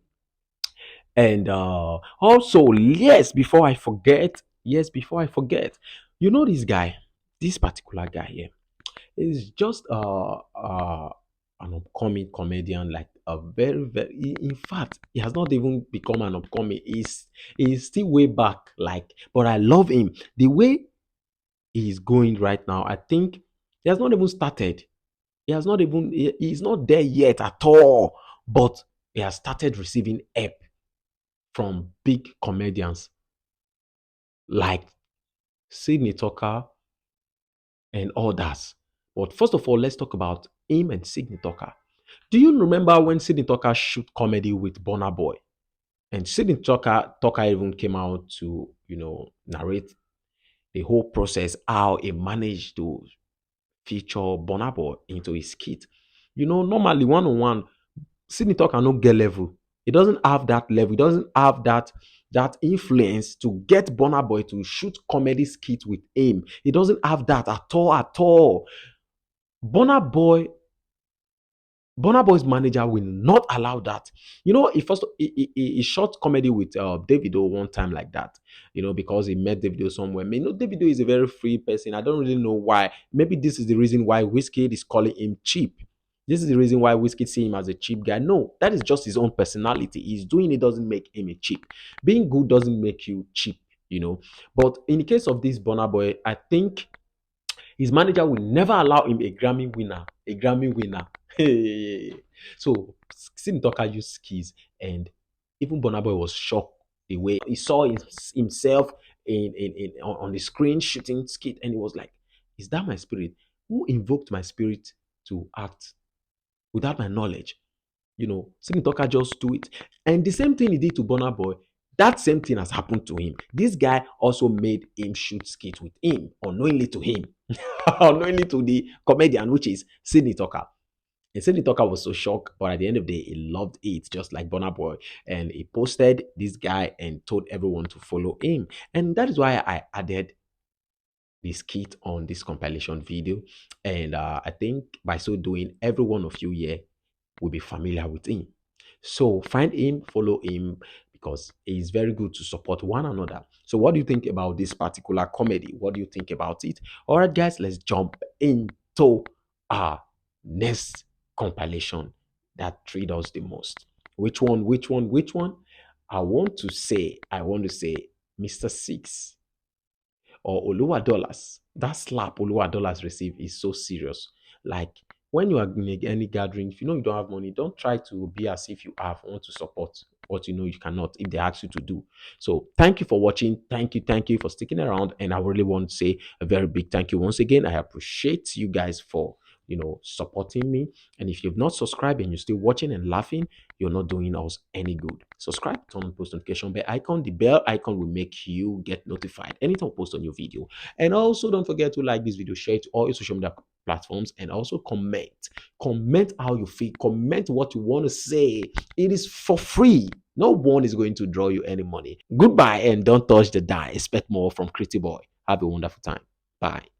And uh, also, yes, before I forget, yes, before I forget, you know this guy, this particular guy here, is just uh, uh, an upcoming comedian, like a very, very, in fact, he has not even become an upcoming. He's, he's still way back, like, but I love him. The way he is going right now, I think he has not even started. He has not even, he, he's not there yet at all, but he has started receiving help from big comedians like Sydney Tucker and others. But first of all, let's talk about him and Sydney Tucker. Do you remember when Sydney Tucker shoot comedy with Burna Boy? And Sydney Tucker, Tucker even came out to, you know, narrate the whole process, how he managed to feature Burna Boy into his skit. You know, normally one on one, Sydney Tucker no get level. He doesn't have that level. He doesn't have that that influence to get Burna Boy to shoot comedy skit with him. He doesn't have that at all, at all. Burna Boy, Burna Boy's manager will not allow that. You know, he first he, he, he shot comedy with uh, Davido one time like that. You know, because he met Davido somewhere. You know, Davido is a very free person. I don't really know why. Maybe this is the reason why Wizkid is calling him cheap. This is the reason why Wizkid see him as a cheap guy. No, that is just his own personality. He's doing it doesn't make him a cheap. Being good doesn't make you cheap, you know. But in the case of this Burna Boy, I think his manager will never allow him, a Grammy winner, a Grammy winner. Hey. So Sydney Tucker used skis, and even Burna Boy was shocked the way he saw his, himself in, in, in on, on the screen shooting skit, and he was like, "Is that my spirit? Who invoked my spirit to act without my knowledge?" You know, Sydney Tucker just do it. And the same thing he did to Burna Boy, that same thing has happened to him. This guy also made him shoot skit with him, unknowingly to him, unknowingly to the comedian, which is Sydney Tucker. And Sydney Tucker was so shocked, but at the end of the day, he loved it, just like Burna Boy. And he posted this guy and told everyone to follow him. And that is why I added the skit on this compilation video. And uh, I think by so doing, every one of you here will be familiar with him. So find him, follow him, because it's very good to support one another. So what do you think about this particular comedy? What do you think about it? All right, guys, let's jump into our next compilation that thrilled us the most. Which one? Which one? Which one? I want to say, I want to say, Mister Six. or Oluwa Dollars. That slap Oluwa Dollars receive is so serious. Like, when you are in a, any gathering, if you know you don't have money, don't try to be as if you have, want to support what you know you cannot if they ask you to do. So thank you for watching. Thank you, thank you for sticking around. And I really want to say a very big thank you once again. I appreciate you guys for, you know, supporting me. And if you've not subscribed and you're still watching and laughing, you're not doing us any good. Subscribe, turn on post notification bell icon. The bell icon will make you get notified anytime we post a new video. And also, don't forget to like this video, share it to all your social media platforms, and also comment. Comment how you feel, comment what you want to say. It is for free. No one is going to draw you any money. Goodbye, and don't touch the die. Expect more from Creative Boy. Have a wonderful time. Bye.